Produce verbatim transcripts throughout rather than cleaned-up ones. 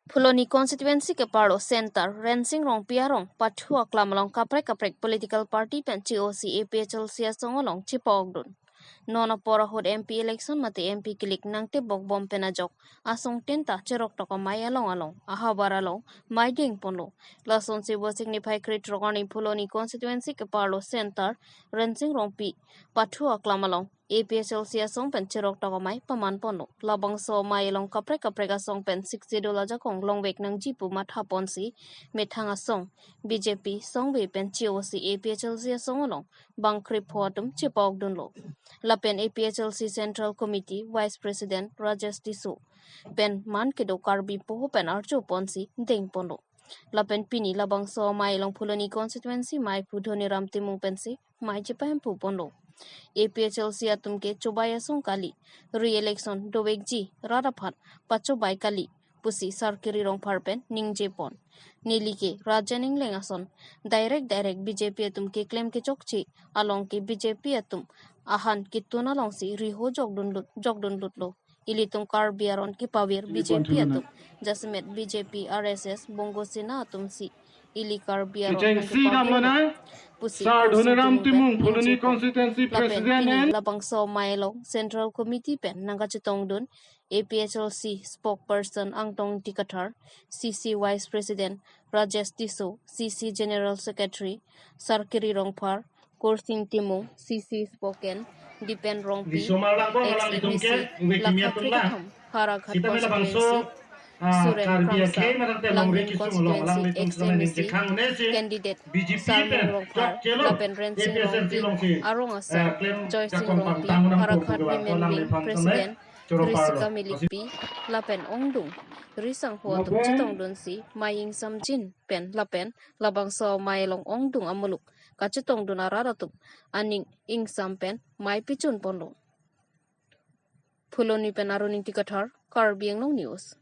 Phuloni constituency keparlo Center, Rensing Rongpi arong pathu aklam along kaprek kaprek political party pen chi osi A P H L C asong along chipa-okdun. Non apor ahut M P election mate M P kilik nangtebok bom pen ajok asong tinta cheroktok amei along along ahavar along mei dengponlo. Lasonsi Vosik niphai krethrok arni Phuloni constituency keparlo Center, Rensing Rongpi pathu aklam along A P H L C asong pen cheroktok amei pamanponlo. Labangso amei along kaprek kaprek asong pen Sixth Schedule ajakong longvek nangji pu mathaponsi methang asong B J P songve pen chi osi A P H L C asong along bang krepho atum chipa-okdunlo. Lapen A P H L C Central Committee Vice President Rajesh Tisso pen man kedo Karbi poho pen arjuponsi dengponlo. Lapen pini labangso amei along Phuloni constituency meiphu Dhoniram Timung pensi mei chipahemphuponlo. A P H L C atum ke chobai asong kali, re-election dovekji rat aphan pachobai kali pusi Sarkiri Rongphar pen ningjepon. Neli ke Rajen Engleng ason direct direct B J P atum keklem kechokche along ke B J P atum ahan ketun alongsi riho jokdunlut jokdunlutlo. Ilitum Karbi aron kepavir B J P atum, jasemet B J P, R S S, Bongo Sena atumsi ili Karbi aron kechengsi nangkepavir damlo nang pusi Sar Dhoniram Timung, Phuloni constituency president, lapen pini labangso amei along Central Committee pen nangkachetongdun A P H L C spokesperson Angtong Ingti Kathar, C C Vice President Rajesh Tisso, C C General Secretary Sarkiri Rongphar, Kursing Timung, C C spokesman Dipen Rongpi, ex A D C, Lakha Krekethom, Howraghat constituency, Suren Kramsa, Langhin constituency ex M A C candidate Sarmon Rongphar, lapen Rensing Rongpi arong asong Joysing Rongpi, Howraghat Women Wing President Risika Millikpi, lapen ongdung risangho atum chetongdunsi mei ingsamjin pen lapen labangso amei along ongdung amuluk kachetongdun arat atum aning ingsam pen mei pichunponlo. Phuloni pen Arun Ingti Kathar, Karbi Anglong News.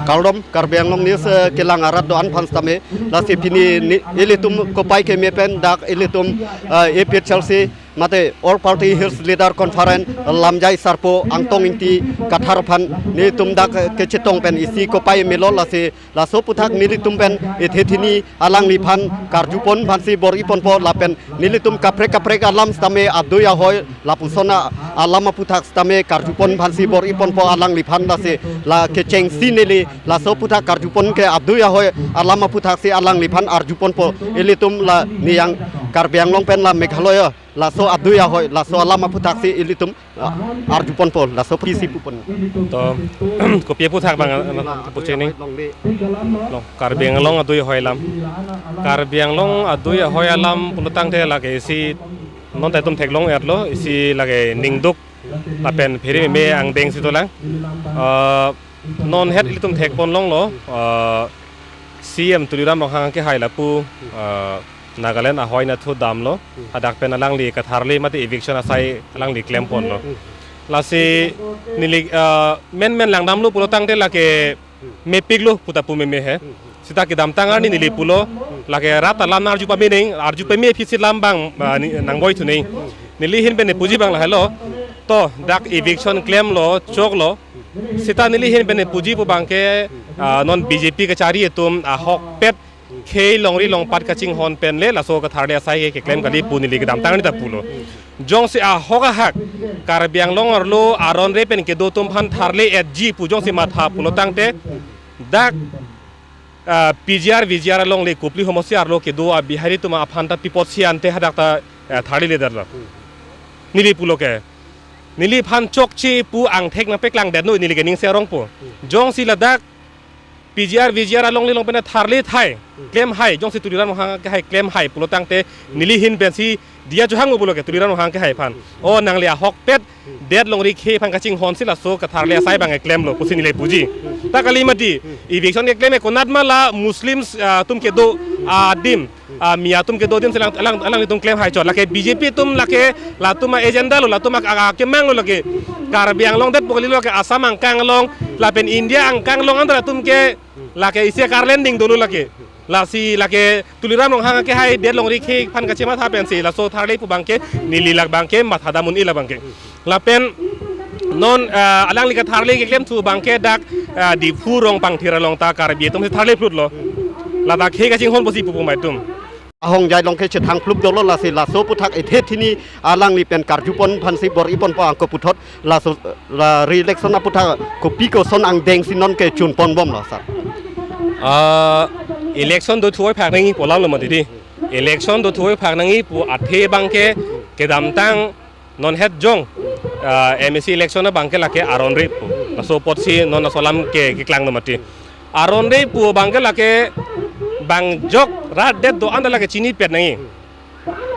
Kardom, Karbi Anglong News, eh, kelang arat do-an aphan sitame, lasi pini ni, ilitum kopai keme pen dak ilitum, eh, A P H L C mate All Party Hills Leader Conference lamjai sarpo Angtong Ingti Kathar aphan nelitum dak, eh, kechetong pen isi kopai melo, lasi laso aputhak nelitum pen ethe thini alangliphan karjupon aphansi bor-iponpo, lapen nelitum kaprek kaprek alam sitame adui ahoi lapuson a-, alam aputhak sitame karjupon aphansi bor-iponpo alangliphan, lasi la kechengsi neli laso aputhak karjupon ke adui ahoi alam aputhaksi alangliphan arjuponpo. Ilitum la niyang Karbi Anglong pen la Meghalaya laso adui ahoi laso alam aputhaksi ilitum, ah, arjuponpo, laso pisi pupon. To, kopi aputhak bang, ah, puchini. Long, Karbi Anglong adui ahoi alam. Karbi Anglong adui ahoi alam pulotangte lake isi non ta itum theklong-etlo, isi lake ningduk lapen phere meme angdeng si dolang. Ah, non het ilitum thekponlonglo, ah, C M Tuliram Ronghang kehai lapu, ah, Nagaland ahoi nathu damlo, hadak pen alangli katharli mate eviction asai alangli klemponlo. Lasi neli, ah, menmen langdamlo pulotangte lake mepiklo puta pu meme he. Sita kedamtang arni neli pulo, lake rat alam arju pame neng, arju pame aphi si alam bang, ah, ni, nangboi thu neng. Neli ahin pen nepuji bang lahelo. To, dak eviction klemlo, choklo. Sita neli ahin pen nepuji pu abangke, ah, non B J P kachari atum ahokpet khei longri longpat kachinghon pen le laso katharli asai ke keklem kali pu neli kedamtang arni ta pulo. Jongsi ahok ahak Karbi Anglong arlo aron-re pen kedo atum aphan tharle-etji pu jongsi matha pulotangte dak, ah, P G R, V G R alongle Kopili homosti arlo kedo a-Bihari atum aphan ta pi apotsi ante hadak ta, eh, tharleledetlo. Neli pulo ke. Neliphan chokche pu angthek nangpaklangdetnon neli ke ningse arongpo. Jongsi ladak P G R, V G R alongle along pen tharle thai, klem hai, jongsi Tuliram Ronghang kehai klem hai pulotangte neli ahin pensi diya johang mo pulo ke Tuliram Ronghang kehai aphan. O nangli ahokpet det longri khei aphan kachinghonsi laso katharli asai bang klemlo pusi neli puji. Ta kali mati, eviction keklem ke konat ma la Muslims, ah, atum kedo, ah, adim, ah, Miya atum kedo adim si alang, alang, alanglitum klem hai chot. Lake B J P atum lake latum a-agenda lo, latum a, a, akemang lo lake. Karbi Anglong det pu kalilo, lake Assam angkang along lapen India angkang along antar atum ke lake isi a-car landing dolo lake. Lasi lake Tuliram Ronghang kehai det longri khei aphan kachematha pensi laso tharle pu abangke neli la abangke mathadam un-e la abangke. Lapen Non, ah, alangli katharli keklem thu abangke dak, ah, Diphu rong pangthir along ta Karbi atum si tharli phlut lo. Ladak he kachinghon pusi pupu mai atum. Ahongjai along ke chethang phlup dolo lasi laso aputhak ethe thini alangli pen karjupon aphansi bor-iponpo angko puthot laso la re-election aputhak kopi koson angdeng si non ke chunpon bomlo sir. Ah, election do thu-oi phak nangji pu alam lo mati di. Election do thu-oi phak nangji pu athe abangke kedamtang non het jong, ah, M A C election abangke lake aron re pu. Laso apotsi non laso alam ke keklang do mati. Aron re pu abangke lake bang jok rat det do-an ta lake chinipet nangji.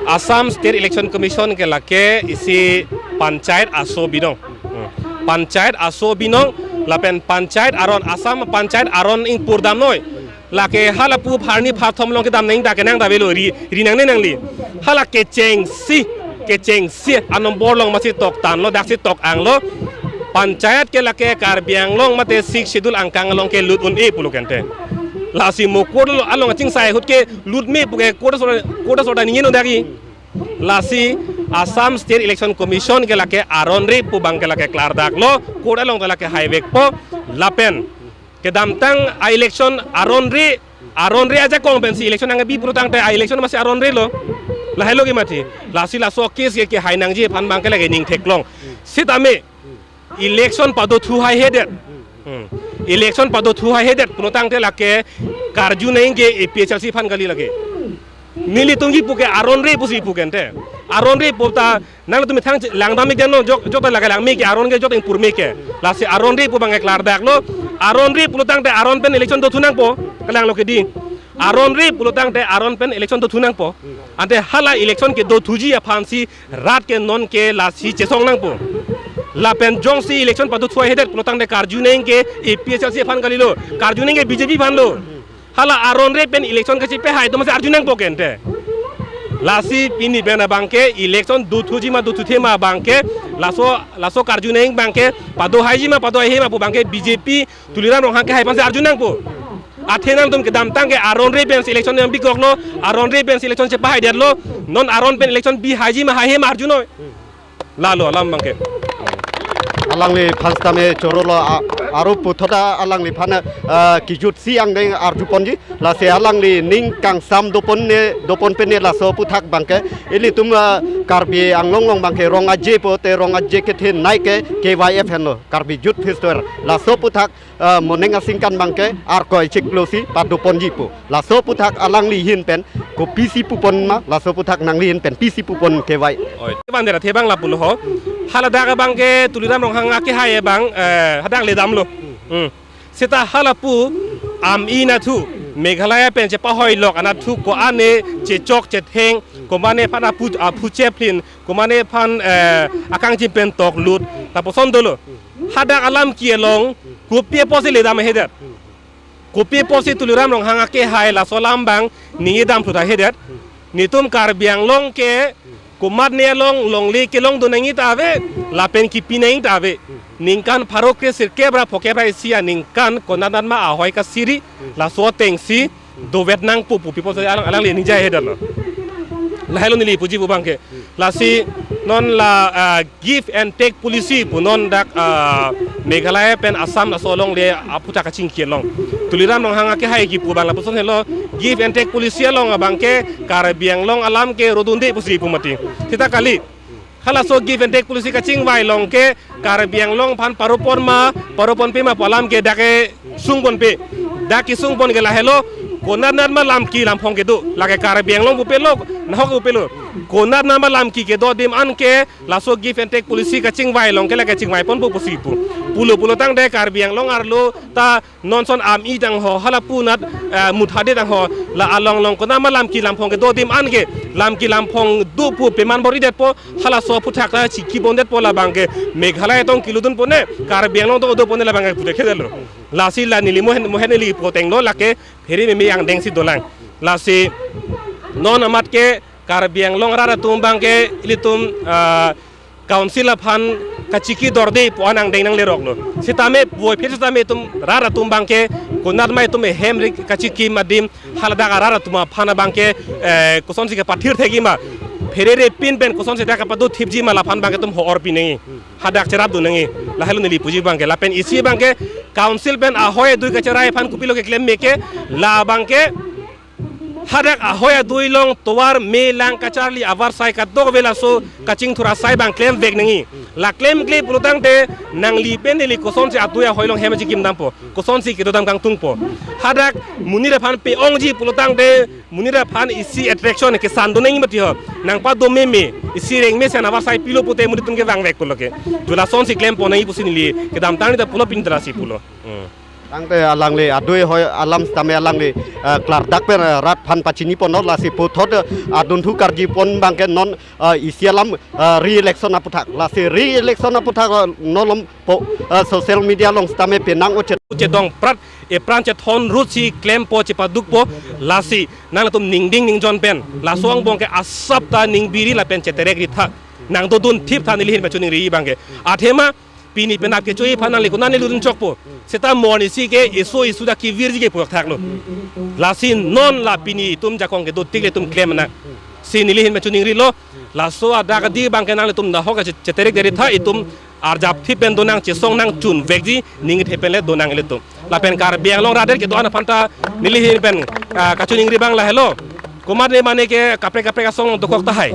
Assam State Election Commission ke lake isi panchayat aso binong. Hmm. Panchayat aso binong lapen panchayat aron, Assam panchayat aron ingpur damnoi. Lake hala pu pharni pharthom along kedam nangji ta kenang ta avelo, ri, ri nangne nangli. Hala kechengsi, kechengsi anombor along masi toktan lo, daksi tok-ang lo. Panchayat ke lake Karbi Anglong mate Sixth Schedule angkang along ke lut un-e pulo kente. Lasi mo court along achingsai ahut ke lut me pu ke court aso, court aso ta ningje un-e dak-i. Lasi Assam State Election Commission ke lake aron re pu abangke lake klardak lo, court along ta lake haivekpo lapen kedamtang a-election aron re, aron re ajakong pensi election nangkebi pulotangte a-election masi aron re lo. Lahelo ke mati. Lasi laso case ke kehai nangji aphan abangke lake ning theklong. Sitame election pado thu haihedet. Hmm. Election pado thu haihedet pulotangte lake karju nangji ke A P H L C aphan kali lake. Nelitum kipu ke aron re pusi pu kente. Aron re pu ta nangtum methang langdam ik deno jok, jok ta lake langme ke aron ke jok ingpur me ke. Lasi aron re pu abangke klardak lo. Aron re pulotangte aron pen election do thu nangpo. Kalang lo ke di. Aron re pulotangte aron pen election do thu nangpo. Ante hala election kedo thuji aphansi rat ke non ke lasi chesong nangpo. Lapen jongsi election pado thu haihedet pulotangte karju nangji ke A P H L C aphan kalilo. Karju nangji ke B J P aphan lo. Hala aron re pen election kachipehai atum masi arju nangpo kente. Lasi pini pen abangke election do thuji ma do thuthe ma abangke laso, laso karju nangji abangke pado haiji ma pado haihe ma pu abangke B J P Tuliram Ronghang kehai aphansi arju nangpo. Athe nangtum kedamtang ke aron re pensi election nangbi kok lo, aron re pensi election chepahai det lo, non aron pen election bi haiji ma haihe ma arjunoi. Lalo alam abangke. Alangliphan sitame choro lo, a-, aru puthot ta alangliphan, eh, kejut si angdeng arjuponji. Lasi alangli ning kangsam dopon ne, dopon pen ne laso aputhak abangke. Ilitum, eh, Karbi Anglong along abangke Rong Aje pote Rong Aje kethenei ke K Y F henlo. Karbi Youth Festival. Laso aputhak, eh, moning asingkan abangke arkoi chiklo si padoponji pu. Laso aputhak alangli ahin pen kopisi pupon ma, laso aputhak nangli ahin pen pisi pupon K Y. Oi. Bandera thebang lapulo ho. Hala dak abangke Tuliram Ronghang akehai abang, eh, hadak ledam lo. Hmm. Seta hala pu ami nathu Meghalaya pen chepahoi lok anatthu ko-an ne chechok chetheng komane aphan aphu, aphu cheplin komane aphan, eh, akangchim pen toklut lapuson dolo. Hadak alam ke along kopi apotsi ledam hedet. Kopi apotsi Tuliram Ronghang akehai laso alam abang ningje dam thu ta hedet. Netum Karbi Anglong ke komatne along longle kelong do nangji ta ave, lapen kipi nangji ta ave. Ningkan pharo kre sirkep ra phokep ra isi aningkan konatnat ma ahoi kasiri, laso atengsi dovet nangpo pu pi apotsi alang, alangli ningje hedet lo. Lahelo neli puji pu abangke. Lasi non la, ah, give and take policy pu non dak, ah, Meghalaya pen Assam laso along le aputhak kachingki along. Tuliram Ronghang akehai kipu abang lapuson helo give and take policy along abangke Karbi Anglong alam ke rodunde pusi pu mati. Seta kali. Halaso give and take policy kachingvai along ke Karbi Anglong aphan paropon ma, paroponpe ma pu alam ke dak kesungponpe. Dak kesungpon ke lahelo, konatnat ma lamki lamphong kedo. Lake Karbi Anglong pupelo, nahok pupelo. Konatnat ma lamki kedo adim an ke, laso give and take policy kachingvai along ke lake chingvaiponpo pusi pu. Pulo pulotangte Karbi Anglong arlo ta non son ami tangho, hala punat, eh, muthade tangho, la along along konatnat ma lamki lamphong kedo adim an ke, lamki lamphong do pu peman bor-idetpo, halaso aputhak ta chikibondetpo labangke, Meghalaya tong kiludunpo ne, Karbi Anglong tong dopone labangke pute khedelo. Lasi la neli mohen, mohen neli poteng lo lake, phere meme angdeng si dolang. Lasi non amat ke Karbi Anglong rat atum abangke ilitum, ah, council aphan kachiki dorde pu an angdeng nanglerok lo. Sitame puvoiphit sitame itum rat atum abangke konatma itum ehem ri kachiki adim haladak arat atum aphan abangke, eh, kosonsi kepathir thekji ma. Pherere pin pen kosonsi dak kapado thipji ma laphan abangke itum ho-or pi nangji. Hadak cherapdun nangji. Lahelo neli puji abangke. Lapen isi abangke council pen ahoi adui kacherai aphan kopilo keklem meke. La abangke hadak ahoi adui along tovar me lang kacharli avarsai kadokave laso kachingthur asai abang klemvek nangji. La klemkle pulotangte nangli pen neli kosonsi adui ahoi along hem chikim dampo. Kosonsi kedodam kangtungpo. Hadak monit aphan pe-ongji pulotangte monit aphan isi attraction kesandun nangji mati ho. Nangpado meme, isi rengme sen avarsai pilo pute monit atum kevangvek pulo ke. Ju lasonsi klempon nangji pusi neli kedamtang nita pulo pini drasi pulo. Hmm. Tangte alangli adui ahoi alam sitame alangli, eh, klardak pen, eh, rat aphan pachiniponlo, lasi puthot, eh, adunthu karjupon abangke non, eh, isi alam, eh, re-election aputhak. Lasi re-election aputhak, eh, nolom po, eh, social media along sitame penang ochet. Chedongprat, epran chethon rutsi klempo chepadukpo, lasi nanglitum ningding ningjon pen. Laso angbong ke asap ta ningbiri lapen cheterek ritha. Nangdodun thiptha neli ahin pen choningri abangke. Athema pini penap kecho-i aphan nangli konat neli dun chokpo. Seta mo arnisi ke eso eso dak kevirji ke puthaklo. Lasi non la pini itum jakong kedo tik le itum klem nang. Si neli ahin pen choningrilo. Laso adak adi abangke nanglitum dahok che-, cheterek deri tha itum arjap thip pen donang chesong nang chunvekji ning the pen le donang ilitum. Lapen Karbi Anglong rat adet kedo-an aphan ta neli ahin pen, ah, kachoningri abang lahelo. Komatne mane ke kaprek kaprek asong along dokok tahai.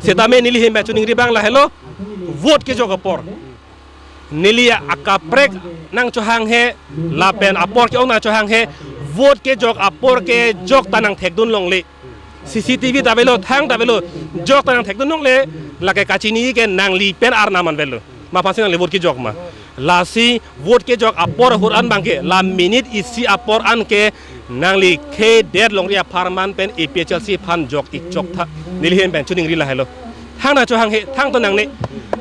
Sitame neli ahin pen choningri abang lahelo. Vote kejok apor. Neli akaprek nangchohanghe, lapen apor ke-ong nangchohanghe, vote kejok apor ke jokta nangthekdun longle. C C T V ta avelo, thangta avelo, jokta nangthekdun longle, lake kachini ke nangli pen arnam an avelo. Ma aphansi nangli vote kejok ma. Lasi vote kejok apor ahut an abangke, la minute isi apor an ke nangli khe det longri apharman pen A P H L C aphan jok ik choktha. Neli ahin pen choningri lahelo. Thang nangchohanghe, thangta nangne.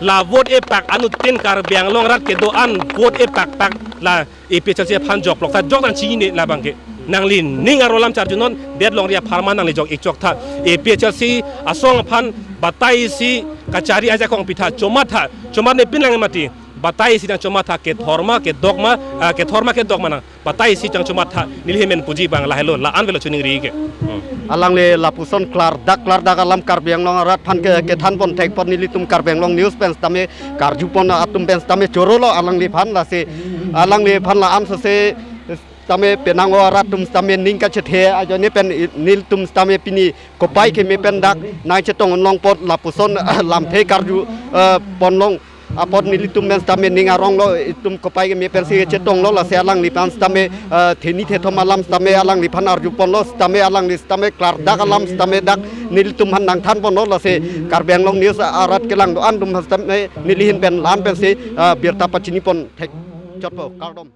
La vote epak anuttin Karbi Anglong rat kedo-an vote epakpak la A P H L C aphan jokloktha, jok nangchinine la abangke. Nangli ning arlo alam charjunon, det longri apharman nangli jok ik choktha. A P H L C asong aphan batai isi kachari ajakong pitha, chomatha, chomatne pin lang mati. Batai isi nangchomatha, kethor ma, kedok ma, ah, kethor ma kedok ma nang. Batai isi nangchomatha, neli ahin pen puji abang lahelo, la-an avelo choningri ke. Hmm. Alangli lapuson klardak klardak alam Karbi Anglong arat aphan ke kethanpon thekpon nelitum Karbi Anglong News pen sitame karjupon atum pen sitame chorolo alangliphan, lasi alangliphan la-an sose sitame penang o arat atum sitame ning kachethe ajoine pen i-, nelitum sitame pini kopai keme pen dak nangchetong longpot lapuson lamthe karju, eh, ponlong. Apot nelitum pen sitame ning aronglo, itum kopai keme pensi chetonglo, lasi alangliphan sitame, eh, theni thethom alam sitame alangliphan arjuponlo, sitame alangli sitame klardak alam sitame dak nelitum aphan nangthanponlo, lasi Karbi Anglong News arat kelang do-an atum sitame neli ahin pen la-an pensi, eh, birta pachinipon thekchotpo, kardom.